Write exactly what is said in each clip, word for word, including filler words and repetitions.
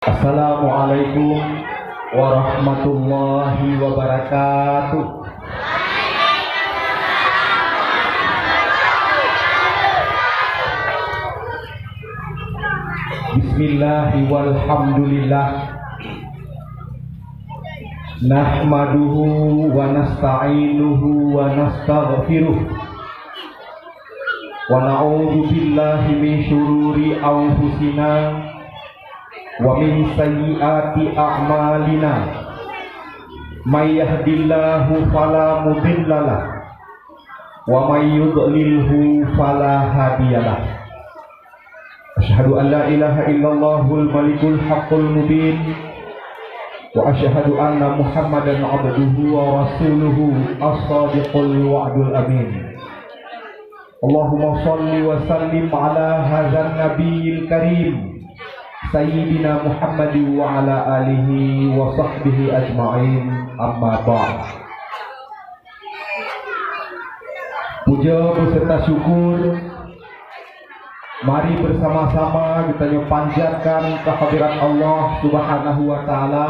Assalamualaikum warahmatullahi wabarakatuh. Bismillah walhamdulillah. Nahmaduhu wa nasta'inuhu wa nastaghfiruh. Wa na'udzu billahi min syururi anfusina wa min sayyiati a'malina. May yahdillahu fala mudhillalah, wa may yudlilhu fala hadiyalah. Asyhadu an la ilaha illallahul malikul haqqul mubin, wa asyhadu anna Muhammadan abduhu wa rasuluhu as-sadiqul wa'dul amin. Allahumma shalli wa sallim ala hadzan nabiyil karim, sayyidina Muhammadin wa ala alihi wa sahbihi ajma'in, amma ba'd. Puja beserta syukur, mari bersama-sama geutanyoe panjatkan kehadirat Allah Subhanahu wa Ta'ala,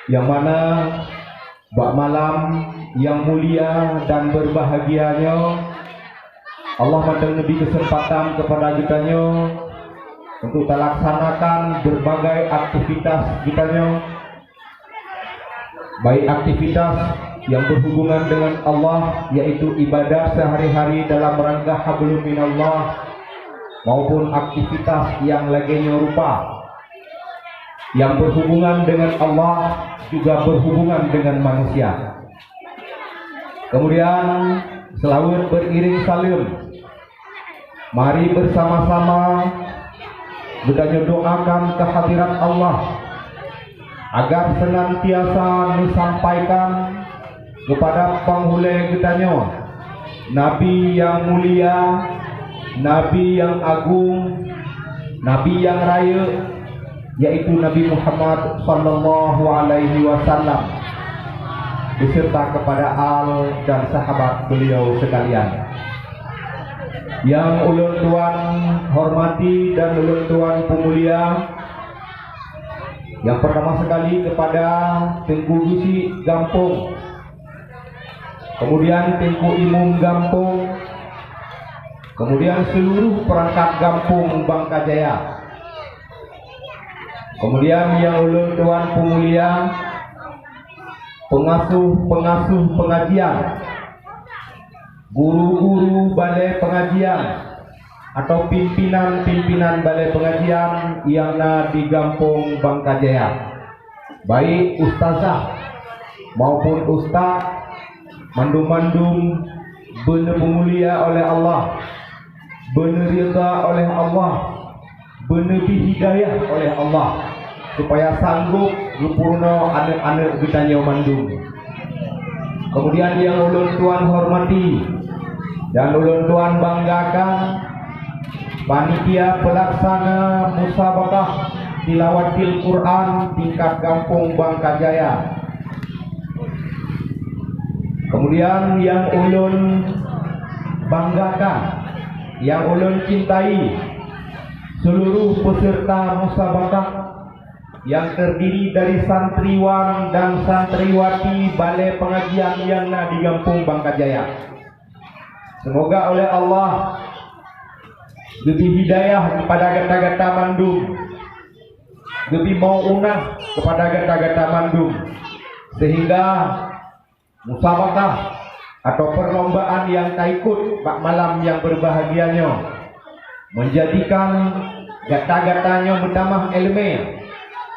yang mana bak malam yang mulia dan berbahagia nyoe, Allah mantong neubri keuseumpatan keupada geutanyoe untuk talaksanakan berbagai aktivitas geutanyoe, baik aktivitas yang berhubungan dengan Allah, yaitu ibadat sehari-hari dalam rangka hablum minallah, maupun aktivitas yang lagée nyoe rupa, yang berhubungan dengan Allah juga berhubungan dengan manusia. Kemudian, seulaweuet beriring saleuem. Mari bersama-sama geutanyoe doakan kehadirat Allah, agar senantiasa neusampaikan keupada panghulée geutanyoe, Nabi nyang mulia, Nabi nyang agong, Nabi nyang rayeuk, yaitu Nabi Muhammad sallallahu alaihi wasallam, beserta kepada al dan sahabat beliau sekalian. Yang ulôn tuan hormati dan ulôn tuan peumulia, yang pertama sekali kepada Teungku Geuchik Gampông, kemudian Teungku Imum Gampông, kemudian seluruh perangkat Gampông Bangka Jaya. Kemudian yang ulôn tuan peumulia, pengasuh-pengasuh pengajian, guru-guru balai pengajian, atau pimpinan-pimpinan balai pengajian yang na di Gampông Bangka Jaya, baik ustazah maupun ustaz, mandum-mandum beuneupeumulia oleh Allah, beuneuridha oleh Allah, beuneubi hidayah oleh Allah, supaya sanggob geupeurunoe aneuëk-aneuëk geutanyoe mandum. Kemudian yang ulôn tuan hormati dan ulôn tuan banggakan, panitia pelaksana musabaqah tilawatil Quran tingkat Gampông Bangka Jaya. Kemudian yang ulôn banggakan, yang ulôn cintai, seluruh peserta musabaqah yang terdiri dari santriwan dan santriwati balai pengajian yang na di Gampông Bangka Jaya. Semoga oleh Allah geubri hidayah kepada gata-gata mandum, geubri mau unah kepada gata-gata mandum, sehingga musabaqah atau perlombaan yang taikut bak malam yang berbahagia nyoe menjadikan gata-gata nyoe meutamah iéleumé,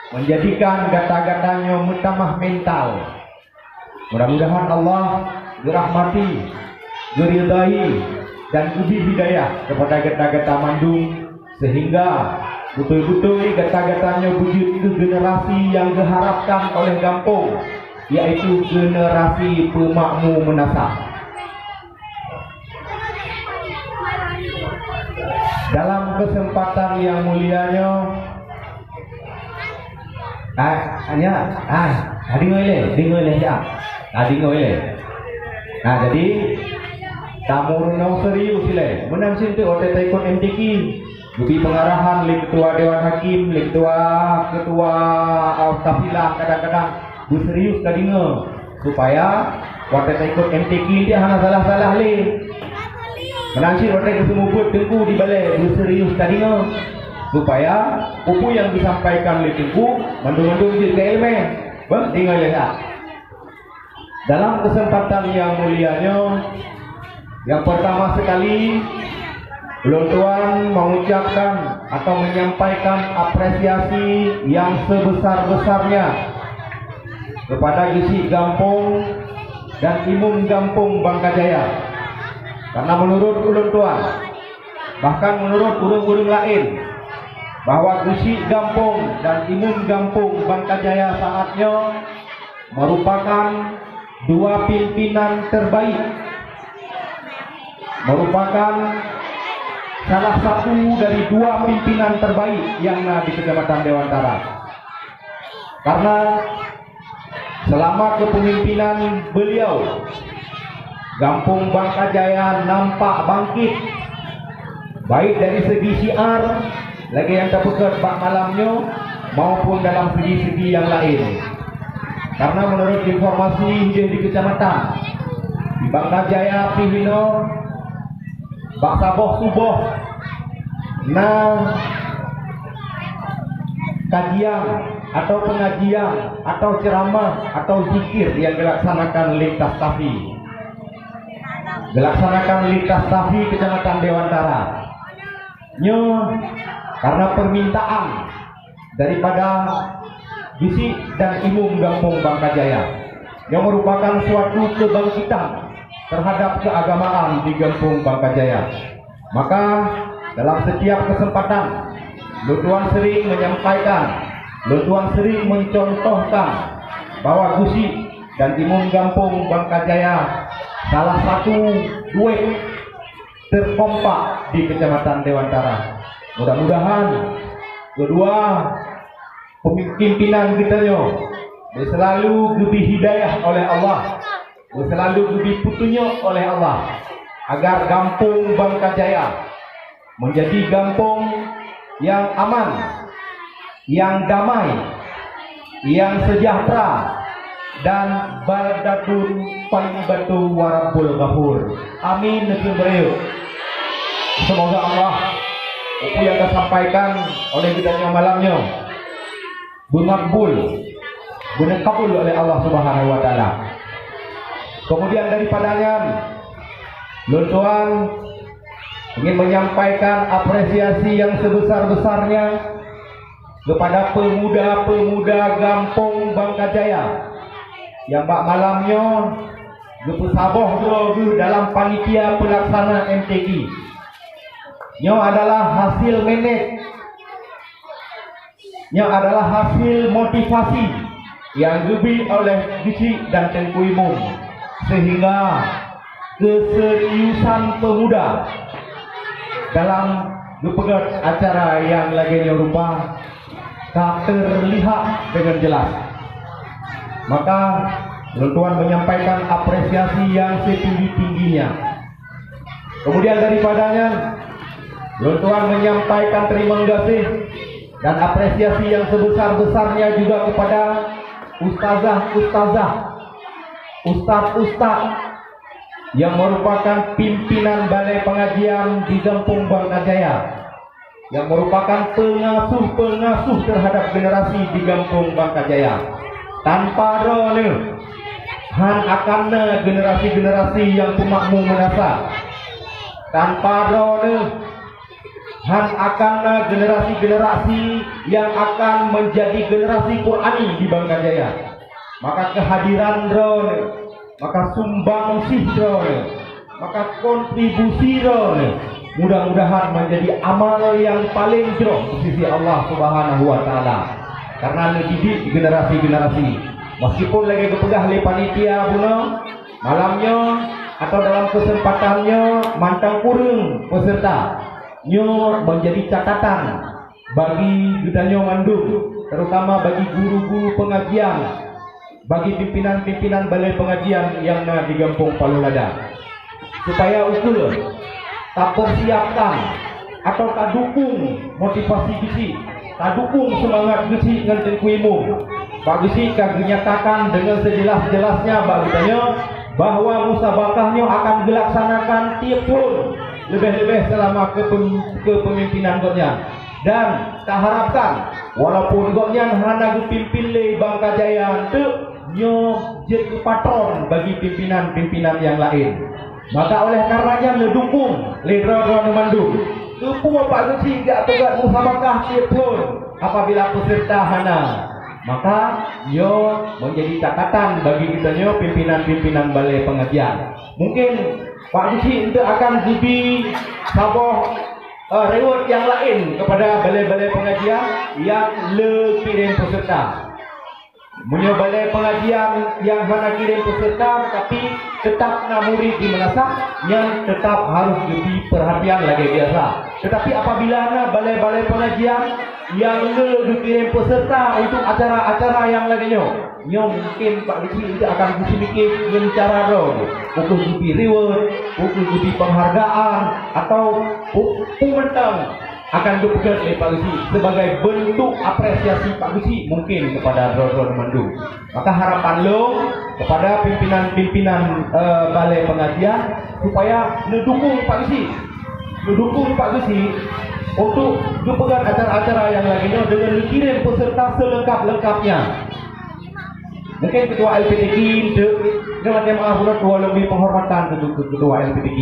menjadikan gata-gata nyoe meutamah mental. Mudah-mudahan Allah geurahmati, geuridai, dan geubri hidayah kepada gata-gata mandum, sehingga beutôi-beutôi gata-gata nyoe beujeuet keu generasi nyang geuharapkan oleh gampông, yaitu generasi peumakmu meunasah. Dalam kesempatan yang mulia nyoe, ah, hanya, ah, deungoe lé, deungoe lé siat. Ah, deungoe lé. Nah, jadi, tameurunoe serius lé. Meunan cit teuk watée taikot M T Q. Geubri pengarahan lé ketua Dewan Hakim, lé ketua, ketua, ah, kafilah kadang-kadang beuserius tadeungoe, supaya watée taikot M T Q nyan hana salah-salah lé. Meunan cit watée geuseumeubeuet teungku di balée beuserius tadeungoe, supaya peue-peue nyang disampaikan lé teungku mandum-mandum jeuet keu iéleumé. Beuh, deungoe lé that. Dalam kesempatan yang mulia nyoe, yang pertama sekali, ulôn tuan mengucapkan atau menyampaikan apresiasi yang sebesar-besarnya kepada Geuchik Gampông dan Imum Gampông Bangka Jaya. Karena menurut ulôn tuan, bahkan menurut ureuëng-ureuëng laén, bahwa Geuchik Gampông dan Imum Gampông Bangka Jaya saat nyoe merupakan dua pimpinan terbaik, merupakan salah satu dari dua pimpinan terbaik yang na di Kecamatan Dewantara. Karena selama kepemimpinan beliau, Gampông Bangka Jaya nampak bangkit, baik dari segi syiar lagée nyang tapeugét bak malam nyoe maupun dalam segi-segi nyang laén. Karena menurut informasi di, di kecamatan, di Bangka Jaya pih inoe bak saboh suboh na kajian atau pengajian atau ceramah atau zikir yang dilaksanakan lintas tafi. Dilaksanakan lintas tafi Kecamatan Dewantara. Nyoe karena permintaan daripada Geuchik dan Imum Gampông Bangka Jaya. Nyoe merupakan suatu kebangkitan terhadap keagamaan di Gampông Bangka Jaya. Maka, dalam setiap kesempatan, lôn tuan sering menyampaikan, lôn tuan sering mencontohkan bahwa Geuchik dan Imum Gampông Bangka Jaya salah satu duet terkompak di Kecamatan Dewantara. Mudah-mudahan kedua pimpinan geutanyoe selalu geubri hidayah oleh Allah, selalu geubri peutunyok oleh Allah, agar Gampông Bangka Jaya menjadi gampông yang aman, yang damai, yang sejahtera, dan baldatun thayyibatun wa rabbun ghafur. Amin, neukheun beurayeuk. Semoga Allah, peue nyang ka sampaikan oleh geutanyoe malam nyoe, beumakbul, beuneukabul oleh Allah Subhanahu wa Taala. Kemudian daripada nyan, lôn tuan ingin menyampaikan apresiasi yang sebesar-besarnya kepada pemuda-pemuda Gampông Bangka Jaya nyang bak malam nyoe geupeusaboh droe geuh dalam panitia peulaksana M T Q. Nyoe adalah hasil manage Nyoe adalah hasil motivasi nyang geubri oleh Geuchik dan Teungku Imum, sehingga keuseriusan peumuda dalam geupeugét acara nyang lagée nyoe rupa ka teulihat deungon jeulaih. Maka, lôn tuan menyampaikan apresiasi nyang setinggi-tingginya. Kemudian daripada nyan, lôn tuan menyampaikan terima kasih dan apresiasi yang sebesar-besarnya juga kepada ustazah-ustazah, ustaz-ustaz yang merupakan pimpinan balai pengajian di Gampông Bangka Jaya, yang merupakan pengasuh-pengasuh terhadap generasi di Gampông Bangka Jaya. Tanpa droeneuh, han akan na generasi-generasi nyang peumakmu meunasah. Tanpa droeneuh, han akan na generasi-generasi nyang akan menjadi generasi Qurani di Bangka Jaya. Maka kehadiran droeneuh, maka sumbang sih droeneuh, maka kontribusi droeneuh, mudah-mudahan menjadi amal yang paling jroh di sisi Allah Subhanahu wa Taala. Karena neudidik generasi-generasi. Meskipun lagée geupeugah lé panitia bunoe, malam nyoe atau dalam kesempatan nyoe mantong kureueng peserta. Nyoe menjadi catatan bagi geutanyoe mandum, terutama bagi guru-guru pengajian, bagi pimpinan-pimpinan balai pengajian nyang na di Gampông Paloh Lada, supaya ukeue tapersiapkan atau tadukung motivasi geuchik, tadukung seumangat geuchik ngon Teungku Imum. Pak Geuchik ka geunyatakan deungon seujeulaih-jeulaihnya bak geutanyoe bahwa musabakah nyoe akan geulaksanakan tieb thon, leubeh-leubeh seulama keupem-, keupemimpinan gobnyan. Dan taharapkan, walaupun gobnyan hana geupimpin lé Bangka Jaya eunteuk, nyoe jeuet keu patron bagi pimpinan-pimpinan nyang laén. Maka oleh karena nyan neudukung lé droe-droe mandum. Keupeue Pak Geuchik jak peugét musabakah tieb thon apabila peuseureuta hana? Maka nyoe meunjadi catatan bagi geutanyoe pimpinan-pimpinan balai pengajian. Mungkin Pak Geuchik eunteuk akan geubi saboh, eh, reward nyang laén kepada balai-balai pengajian nyang le kirém peuseureuta. Meunyoe balai pengajian nyang hana kirém peuseureuta, tetapi teutap na murit di meunasah, nyan teutap harôh geubri peurhatian lagée biasa. Tetapi apabila na balai-balai pengajian nyang le geukirém peuseureuta untuk acara-acara nyang lagée nyoe, nyoe mungkin Pak Geuchik akan geuseumiké ngon cara droe, peu kheueh geubri reward, peu kheueh geubri penghargaan, atau peu-, peu mantong akan geupeugét lé Pak Geuchik sebagai bentuk apresiasi Pak Geuchik mungkin kepada droe-droe mandum. Maka harapan lôn kepada pimpinan-pimpinan, eh, balai pengajian supaya neudukung Pak Geuchik. Neudukung Pak Geuchik untuk geupeugét acara-acara nyang lagée nyoe deungon neukirém peuseureuta seulengkap-lengkapnya. Mungkin ketua L P T Q eunteuk, nyoe maté maaf ulôn tuan lebih penghormatan keu, keu ketua L P T Q.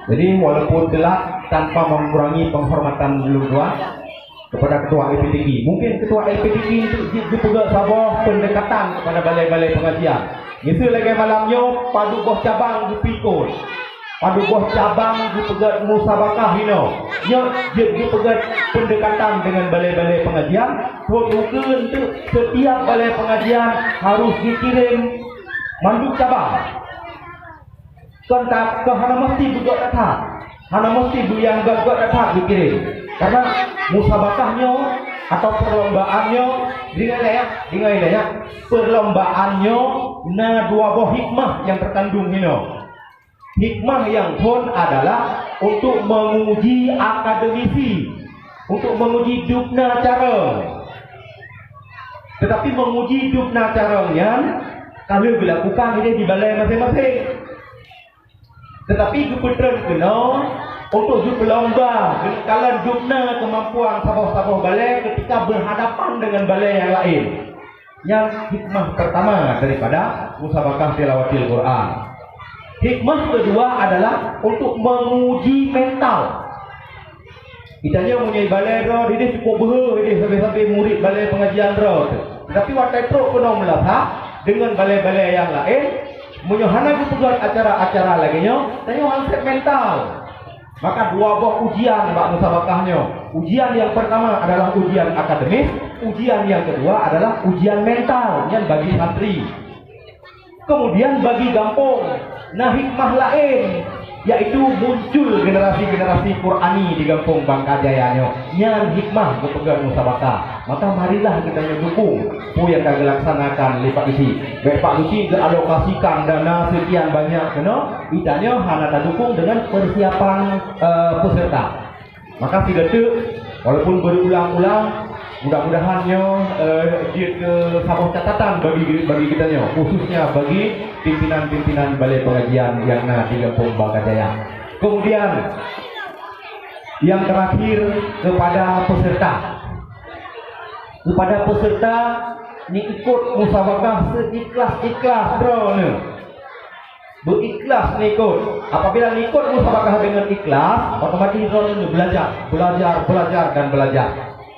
Jadi walaupun telat tanpa mengurangi penghormatan ulôn tuan kepada ketua L P T Q. Mungkin ketua L P T Q eunteuk jeuet geupeugét saboh pendekatan kepada balai-balai pengajian. Miseue lagée malam nyoe padub boh cabang geupikot. Padub boh cabang geupeugét musabakah inoe. Nyoe jeuet geupeugét pendekatan deungon balai-balai pengajian. Rot ukeue eunteuk setiap balai pengajian harôh geukirém mandum cabang. Kon that, kon hana meusti beugét that, hana meusti beu nyang gét-gét that geukirém. Karena musabakah nyoe atau perlombaan nyoe, deungon lé, deungon lé, perlombaan nyoe na dua boh hikmah nyang teukandong inoe. Hikmah nyang phon adalah untuk menguji akademisi, untuk menguji dubna carông. Tetapi menguji dubna carông nyan ka lheueh dilakukan di balai maséng-maséng. Tetapi geupeutrön keunoe untuk geupeulomba geukalon dubna keumampuan saboh-saboh balai ketika berhadapan dengan balai nyang laén. Nyan hikmah pertama daripada musabakah tilawatil Quran. Hikmah kedua adalah untuk menguji mental. Geutanyoe meunyoe balai droe, ideh cukup beuhe ideh sabe-sabe murit balai pengajian droe teuh. Tetapi watée trok keunoe meulasah deungon balai-balai nyang laén, meunyoe hana geupeugét acara-acara lagée nyoe, tanyoe han sép mental. Maka dua boh ujian bak musabakah nyoe. Ujian nyang pertama adalah ujian akademis, ujian nyang kedua adalah ujian mental nyan bagi santri. Kemudian bagi gampông, na hikmah laén, yaitu muncul generasi-generasi Qurani di gampông Bangka Jaya nyoe. Nyan hikmah geupeugét musabakah. Maka marilah geutanyoe dukung peue nyang ka geulaksanakan lé Pak Geuchik. Bék Pak Geuchik geualokasikan dana sekian banyak keunoe, geutanyoe hana tadukung deungon persiapan, eh, peserta. Maka sigoe teuk, walaupun berulang-ulang, mudah-mudahan nyoe, eh, jeuet keu saboh catatan bagi, bagi geutanyoe, khususnya bagi pimpinan-pimpinan balai pengajian nyang na di Gampông Bangka Jaya. Kemudian, yang terakhir, kepada peserta. Kepada peserta, neuikot musabakah seikhlas-ikhlas droeneuh. Beuikhlas neuikot. Apabila neuikot musabakah deungon ikhlas, otomatis droeneuh belajar, belajar, belajar, dan belajar.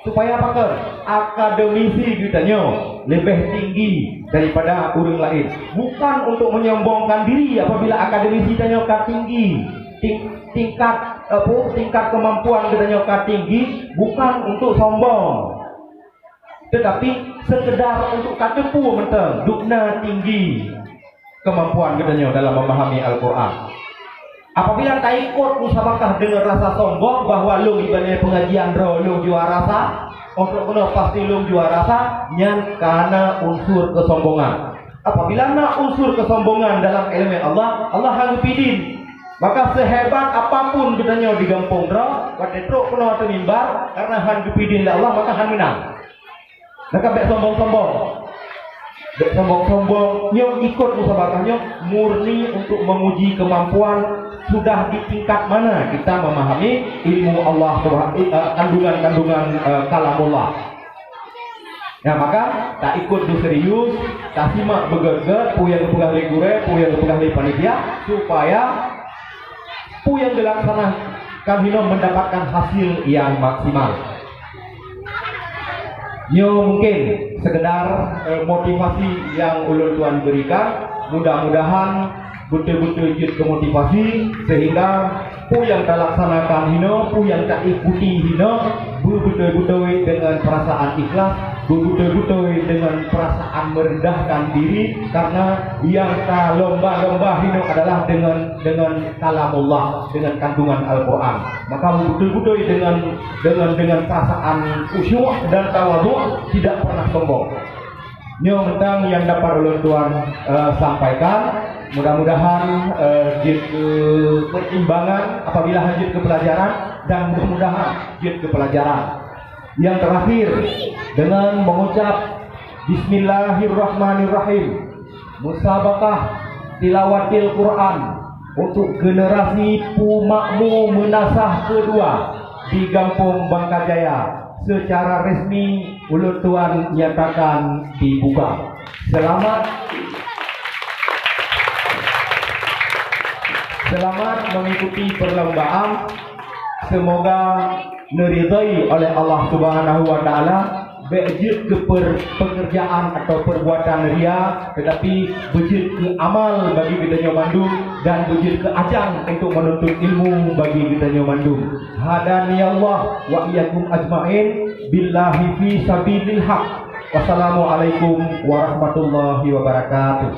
Supaya pakon? Akademisi geutanyoe leubeh tinggi daripada ureuëng laén. Bukan untuk menyombongkan diri apabila akademisi tanyoe ka tinggi, ting-, tingkat, apa, tingkat kemampuan geutanyoe ka tinggi, bukan untuk sombong. Tetapi sekedar untuk tateupeue mantong dubna tinggi kemampuan geutanyoe dalam memahami Al-Quran. Apabila taikot musabakah dengan rasa sombong bahwa lôn ibadah pengajian droe lôn juara sa, untuk keunoe pasti lôn juara sa, nyan kana unsur kesombongan. Apabila na unsur kesombongan dalam ilmu Allah, Allah hana pidin. Maka sehebat apapun geutanyoe di gampông droe, Watèe trok keunoe ateueh mimbar, karena han geupidin lé Allah, maka han meunang. Maka bèk sombong-sombong. Bèk sombong-sombong. Nyoe ikot musabakah nyoe murni untuk menguji kemampuan sudah di tingkat mana kita memahami ilmu Allah Subhanahu, eh, kandungan-kandungan, eh, kalamullah. Ya, maka taikot beuserius, tasimak beugèt-gèt peue nyang geupeugah lé gurèe, peue nyang geupeugah lé panitia, supaya peue nyang dilaksanakan hinoe mendapatkan hasil yang maksimal. Nyoe mungkin sekedar, eh, motivasi yang ulôn tuan berikan. Mudah-mudahan beutôi-beutôi jeuet keu motivasi, sehingga peue nyang talaksanakan hinoe, peue nyang taikuti hinoe, beubeutôi-beutôi deungon peurasaan ikhlas, beubeutôi-beutôi deungon peurasaan meurendahkan diri, karena nyang talomba-lomba hinoe adalah deungon, deungon kalamullah, deungon kandungan Al-Quran. Maka beubeutôi-beutôi deungon, deungon, deungon peurasaan khusyuk dan tawadhu, tidak pernah sombong. Nyoe mantong nyang dapat ulôn tuan, eh, sampaikan. Mudah-mudahan, eh, jeuet keu peurtimbangan apabila han jeuet keu peulajaran, dan mudah-mudahan jeuet keu peulajaran. Yang terakhir, dengan mengucap Bismillahirrahmanirrahim, musabakah tilawatil Quran untuk generasi Pu Makmu Meunasah kedua di Gampông Bangka Jaya secara resmi ulôn tuan nyatakan dibuka. Selamat, selamat mengikuti perlombaan. Semoga neuridhai oleh Allah Subhanahu wa Taala. Bèk jeuet keu per-, pekerjaan atau perbuatan ria, tetapi beujeuet keu amal bagi geutanyoe mandum dan beujeuet keu ajang untuk menuntut ilmu bagi geutanyoe mandum. Hadani Allah wa iyyakum ajmain billahi fi sabilil haq. Wassalamualaikum warahmatullahi wabarakatuh.